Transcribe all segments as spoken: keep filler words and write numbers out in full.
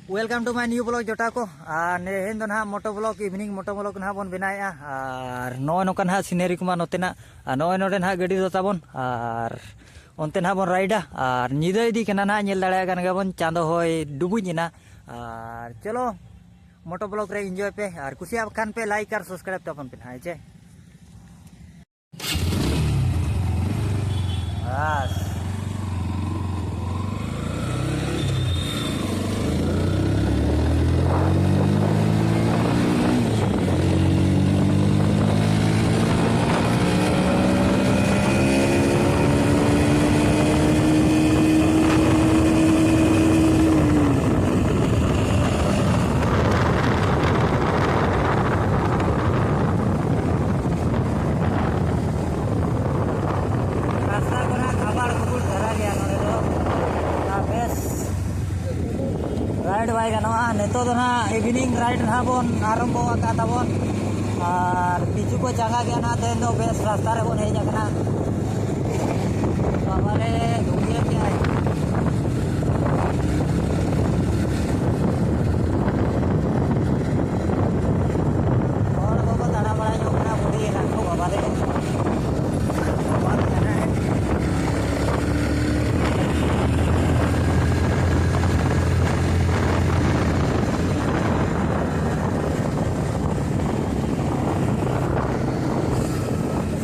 Welcome to my new vlog, ᱡᱚᱴᱟᱣ ᱠᱚ᱾ ᱟᱨ ᱛᱮᱦᱮᱧ ᱫᱚ ᱱᱟᱦᱟᱜ moto vlog, evening moto vlog ᱱᱟᱦᱟᱜ ᱵᱚᱱ ᱵᱮᱱᱟᱣᱮᱫᱼᱟ᱾ ᱟᱨ ᱱᱚᱜᱼᱚᱭ ᱱᱚᱝᱠᱟ ᱱᱟᱦᱟᱜ scenery ᱠᱚᱢᱟ ᱱᱚᱛᱮᱱᱟᱜ, ᱟᱨ ᱱᱚᱜᱼᱚᱭ ᱱᱚᱰᱮ ᱱᱟᱦᱟᱜ ᱜᱟᱹᱰᱤ ᱫᱚ ᱛᱟᱵᱚᱱ, ᱟᱨ ᱚᱱᱛᱮ ᱱᱟᱦᱟᱜ ᱵᱚᱱ ᱨᱟᱭᱤᱰᱟ᱾ ᱟᱨ ᱧᱤᱫᱟᱹ ᱤᱫᱤ ᱠᱟᱱᱟ ᱱᱟᱦᱟᱜ, ᱧᱮᱞ ᱫᱟᱲᱮᱭᱟᱜ ᱠᱟᱱ ᱜᱮᱭᱟᱵᱚᱱ ᱪᱟᱸᱫᱚ ᱦᱚᱸᱭ ᱰᱩᱵᱩᱡ ᱮᱱᱟ᱾ ᱟᱨ ᱪᱚᱞᱚ, moto vlog ᱨᱮ enjoy ᱯᱮ, ᱟᱨ ᱠᱩᱥᱤᱭᱟᱜ ᱠᱷᱟᱱ ᱯᱮ like ᱟᱨ subscribe ᱛᱟᱵᱚᱱ ᱯᱮ ᱱᱟᱦᱟᱜ, ᱦᱮᱸ ᱪᱮ? ᱵᱟᱥ᱾ ᱨᱟᱥᱛᱟ ᱠᱚᱨᱮ ᱠᱷᱟᱵᱟᱲ ᱠᱷᱩᱵᱩᱲ ᱫᱷᱟᱨᱟ ᱜᱮᱭᱟ ᱱᱚᱰᱮ ᱫᱚ᱾ ᱟᱨ ᱵᱮᱥ ride ᱵᱟᱭ ᱜᱟᱱᱚᱜᱼᱟ᱾ ᱱᱤᱛᱚᱜ ᱫᱚ ᱱᱟᱦᱟᱜ evening ride ᱱᱟᱦᱟᱜ ᱵᱚᱱ ᱟᱨᱟᱢᱵᱚ ᱟᱠᱟᱫ ᱛᱟᱵᱚᱱ, ᱟᱨ ᱠᱤᱪᱷᱩ ᱠᱚ ᱪᱟᱸᱜᱟ ᱜᱮᱭᱟ ᱱᱟᱦᱟᱜ᱾ ᱛᱮᱦᱮᱧ ᱫᱚ ᱵᱮᱥ ᱨᱟᱥᱛᱟ ᱨᱮᱵᱚᱱ ᱦᱮᱡ ᱟᱠᱟᱱᱟ᱾ ᱵᱟᱵᱟᱨᱮ, ᱫᱷᱩᱢᱤᱭᱟᱹ ᱠᱮᱜᱼᱟᱭ᱾ ᱦᱚᱲ ᱠᱚᱠᱚ ᱫᱟᱬᱟ ᱵᱟᱲᱟᱭ ᱧᱚᱜ ᱠᱟᱱᱟ, ᱵᱩᱰᱷᱤ ᱮᱨᱟ ᱠᱚ, ᱵᱟᱵᱟᱨᱮ᱾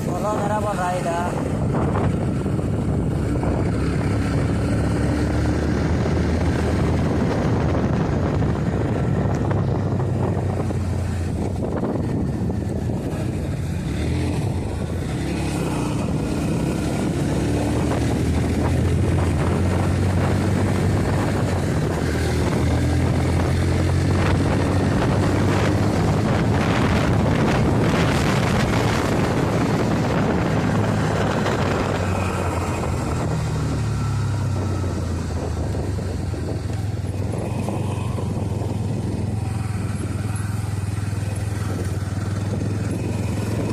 ᱥᱚᱞᱚ ᱫᱷᱟᱨᱟ ᱵᱚᱱ ᱨᱟᱭᱮᱫᱟ᱾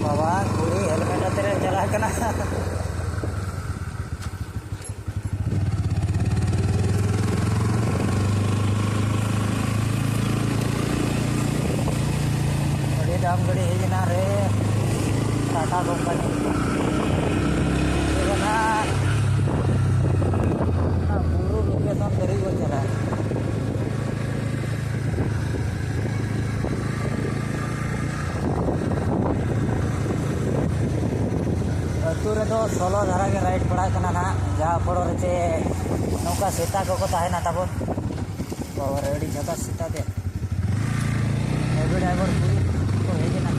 ᱵᱟᱵᱟ, ᱠᱩᱲᱤ helmet ᱟᱛᱮ ᱨᱮ ᱪᱟᱞᱟᱜ ᱠᱟᱱᱟ᱾ ᱟᱢ ᱜᱟᱹᱰᱤ ᱦᱮᱡ ᱮᱱᱟ ᱨᱮ, ᱴᱟᱴᱟ ᱠᱳᱢᱯᱟᱱᱤ᱾ ᱪᱮᱫ ᱠᱟᱱᱟ? ᱚᱱᱟ ᱵᱩᱨᱩ ᱞᱳᱠᱮᱥᱚᱱ ᱫᱷᱟᱹᱨᱤᱡ ᱵᱚᱱ ᱪᱟᱞᱟᱜᱼᱟ᱾ ᱟᱹᱛᱩ ᱨᱮᱫᱚ ᱥᱚᱞᱚ ᱫᱷᱟᱨᱟ ᱜᱮ ᱨᱟᱭᱤᱰ ᱯᱟᱲᱟᱜ ᱠᱟᱱᱟ ᱱᱟᱦᱟᱜ, ᱡᱟᱦᱟᱸ ᱯᱚᱨᱚ ᱨᱮ ᱪᱮ ᱱᱚᱝᱠᱟ ᱥᱮᱛᱟ ᱠᱚᱠᱚ ᱛᱟᱦᱮᱱᱟ ᱛᱟᱵᱚᱱ᱾ ᱵᱟᱵᱟ ᱨᱮ, ᱟᱹᱰᱤ ᱡᱷᱟᱠᱟᱥ ᱥᱮᱛᱟ ᱫᱮ᱾ ᱦᱮᱵᱤ ᱰᱨᱟᱭᱵᱷᱟᱨ ᱠᱩᱲᱤ ᱠᱚ ᱦᱮᱡ ᱮᱱᱟ᱾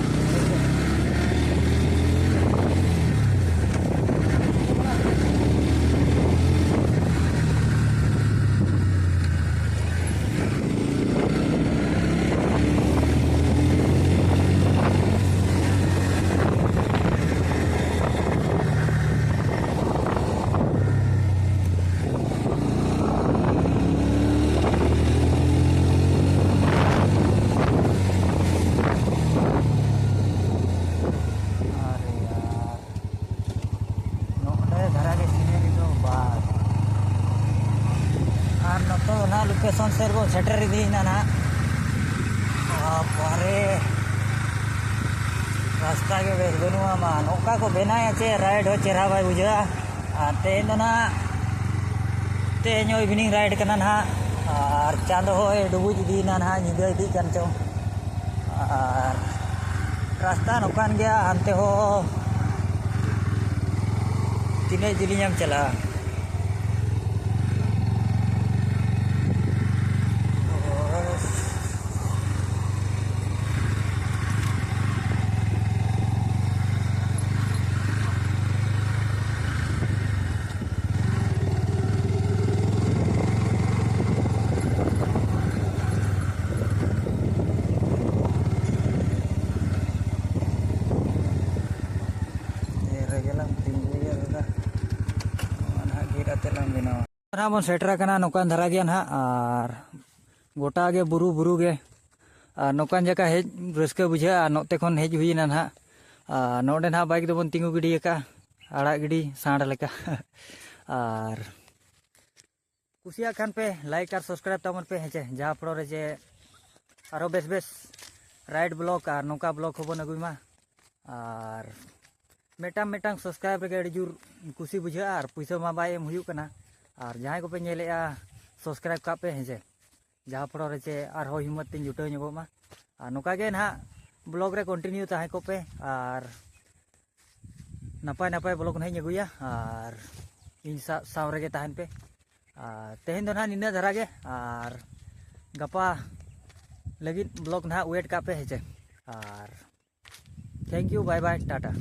ᱟᱨᱮ ᱭᱟᱨ, ᱱᱚᱰᱮ ᱫᱷᱟᱨᱟ ᱜᱮ ᱥᱤᱱᱟᱹᱨᱤ ᱫᱚ ᱵᱟᱥ᱾ ᱟᱨ ᱱᱚᱛᱮ ᱫᱚ ᱱᱟᱦᱟᱜ ᱞᱳᱠᱮᱥᱚᱱ ᱥᱮᱫ ᱵᱚᱱ ᱥᱮᱴᱮᱨ ᱤᱫᱤᱭᱮᱱᱟ ᱱᱟᱦᱟᱜ᱾ ᱵᱟᱵᱟᱨᱮ, ᱨᱟᱥᱛᱟ ᱜᱮ ᱵᱮᱥ ᱵᱟᱹᱱᱩᱜᱼᱟ᱾ ᱢᱟ ᱱᱚᱝᱠᱟ ᱠᱚ ᱵᱮᱱᱟᱣᱮᱫᱼᱟ ᱪᱮ, ᱨᱟᱭᱤᱰ ᱦᱚᱸ ᱪᱮᱦᱨᱟ ᱵᱟᱭ ᱵᱩᱡᱷᱟᱹᱜᱼᱟ᱾ ᱟᱨ ᱛᱮᱦᱮᱧ ᱫᱚ ᱱᱟᱦᱟᱜ, ᱛᱮᱦᱮᱧ ᱦᱚᱸ ᱤᱵᱷᱤᱱᱤᱝ ᱨᱟᱭᱤᱰ ᱠᱟᱱᱟ ᱱᱟᱦᱟᱜ᱾ ᱟᱨ ᱪᱟᱸᱫᱚ ᱦᱚᱸᱭ ᱰᱩᱵᱩᱡ ᱤᱫᱤᱭᱮᱱᱟ ᱱᱟᱦᱟᱜ, ᱧᱤᱫᱟᱹ ᱤᱫᱤᱜ ᱠᱟᱱ ᱪᱚᱝ᱾ ᱟᱨ ᱨᱟᱥᱛᱟ ᱱᱚᱝᱠᱟᱱ ᱜᱮᱭᱟ, ᱦᱟᱱᱛᱮ ᱦᱚᱸ ᱛᱤᱱᱟᱹᱜ ᱡᱤᱞᱤᱧ ᱮᱢ ᱪᱟᱞᱟᱜᱼᱟ? ᱱᱤᱭᱟᱹ ᱨᱮᱜᱮ ᱞᱟᱝ ᱛᱤᱸᱜᱩᱭᱟ ᱫᱟᱫᱟ᱾ ᱱᱚᱣᱟ ᱱᱟᱦᱟᱜ ᱜᱮᱫ ᱟᱛᱮᱫ ᱞᱟᱝ ᱵᱮᱱᱟᱣᱟ᱾ ᱱᱟᱦᱟᱜ ᱵᱚᱱ ᱥᱮᱴᱮᱨ ᱟᱠᱟᱱᱟ ᱱᱚᱝᱠᱟᱱ ᱫᱷᱟᱨᱟ ᱜᱮᱭᱟ ᱱᱟᱦᱟᱜ, ᱟᱨ ᱜᱚᱴᱟ ᱜᱮ ᱵᱩᱨᱩ, ᱵᱩᱨᱩ ᱜᱮ᱾ ᱟᱨ ᱱᱚᱝᱠᱟᱱ ᱡᱟᱭᱜᱟ ᱦᱮᱡ ᱨᱟᱹᱥᱠᱟᱹ ᱵᱩᱡᱷᱟᱹᱜᱼᱟ, ᱟᱨ ᱱᱚᱛᱮ ᱠᱷᱚᱱ ᱦᱮᱡ ᱦᱩᱭᱮᱱᱟ ᱱᱟᱦᱟᱜ᱾ ᱟᱨ ᱱᱚᱰᱮ ᱱᱟᱦᱟᱜ ᱵᱟᱭᱤᱠ ᱫᱚᱵᱚᱱ ᱛᱤᱸᱜᱩ ᱜᱤᱰᱤ ᱟᱠᱟᱫᱼᱟ, ᱟᱲᱟᱜ ᱜᱤᱰᱤ ᱥᱟᱸᱰ ᱞᱮᱠᱟ᱾ ᱟᱨ ᱠᱩᱥᱤᱭᱟᱜ ᱠᱷᱟᱱ ᱯᱮ ᱞᱟᱭᱤᱠ ᱟᱨ ᱥᱟᱵᱥᱠᱨᱟᱭᱤᱵ ᱛᱟᱵᱚᱱ ᱯᱮ, ᱦᱮᱸ ᱪᱮ, ᱡᱟᱦᱟᱸ ᱯᱷᱚᱲᱚ ᱨᱮ ᱡᱮ ᱟᱨᱚ ᱵᱮᱥ ᱵᱮᱥ ᱨᱟᱭᱤᱰ ᱵᱞᱚᱜ ᱟᱨ ᱱᱚᱝᱠᱟ ᱵᱞᱚᱜ ᱦᱚᱸᱵᱚᱱ ᱟᱹᱜᱩᱭ ᱢᱟ᱾ ᱟᱨ ᱢᱤᱫᱴᱟᱝ ᱢᱤᱫᱴᱟᱝ ᱥᱟᱵᱥᱠᱨᱟᱭᱤᱵ ᱨᱮᱜᱮ ᱟᱹᱰᱤ ᱡᱳᱨ ᱠᱩᱥᱤ ᱵᱩᱡᱷᱟᱹᱜᱼᱟ, ᱟᱨ ᱯᱩᱭᱥᱟᱹ ᱢᱟ ᱵᱟᱭ ᱮᱢ ᱦᱩᱭᱩᱜ ᱠᱟᱱᱟ᱾ ᱟᱨ ᱡᱟᱦᱟᱸᱭ ᱠᱚᱯᱮ ᱧᱮᱞᱮᱫᱼᱟ, ᱥᱟᱵᱥᱠᱨᱟᱭᱤᱵ ᱠᱟᱜ ᱯᱮ, ᱦᱮᱸ ᱥᱮ, ᱡᱟᱦᱟᱸ ᱯᱷᱚᱲᱚ ᱨᱮ ᱪᱮ ᱟᱨᱦᱚᱸ ᱦᱤᱢᱢᱚᱛ ᱛᱤᱧ ᱡᱩᱴᱟᱹᱣ ᱧᱚᱜᱚᱜ ᱢᱟ᱾ ᱟᱨ ᱱᱚᱝᱠᱟ ᱜᱮ ᱱᱟᱦᱟᱜ ᱵᱞᱚᱜ ᱨᱮ ᱠᱚᱱᱴᱤᱱᱤᱭᱩ ᱛᱟᱦᱮᱸ ᱠᱚᱜ ᱯᱮ, ᱟᱨ ᱱᱟᱯᱟᱭ ᱱᱟᱯᱟᱭ ᱵᱞᱚᱜ ᱱᱟᱦᱟᱜ ᱤᱧ ᱟᱹᱜᱩᱭᱟ, ᱟᱨ ᱤᱧ ᱥᱟᱶ ᱥᱟᱶ ᱨᱮᱜᱮ ᱛᱟᱦᱮᱱ ᱯᱮ᱾ ᱟᱨ ᱛᱮᱦᱮᱧ ᱫᱚ ᱱᱟᱦᱟᱜ ᱱᱤᱱᱟᱹᱜ ᱫᱷᱟᱨᱟ ᱜᱮ, ᱟᱨ ᱜᱟᱯᱟ ᱞᱟᱹᱜᱤᱫ ᱵᱞᱚᱜ ᱱᱟᱦᱟᱜ ᱣᱮᱴ ᱠᱟᱜ ᱯᱮ, ᱦᱮᱸ ᱪᱮ᱾ ᱟᱨ thank you, bye bye, Tata.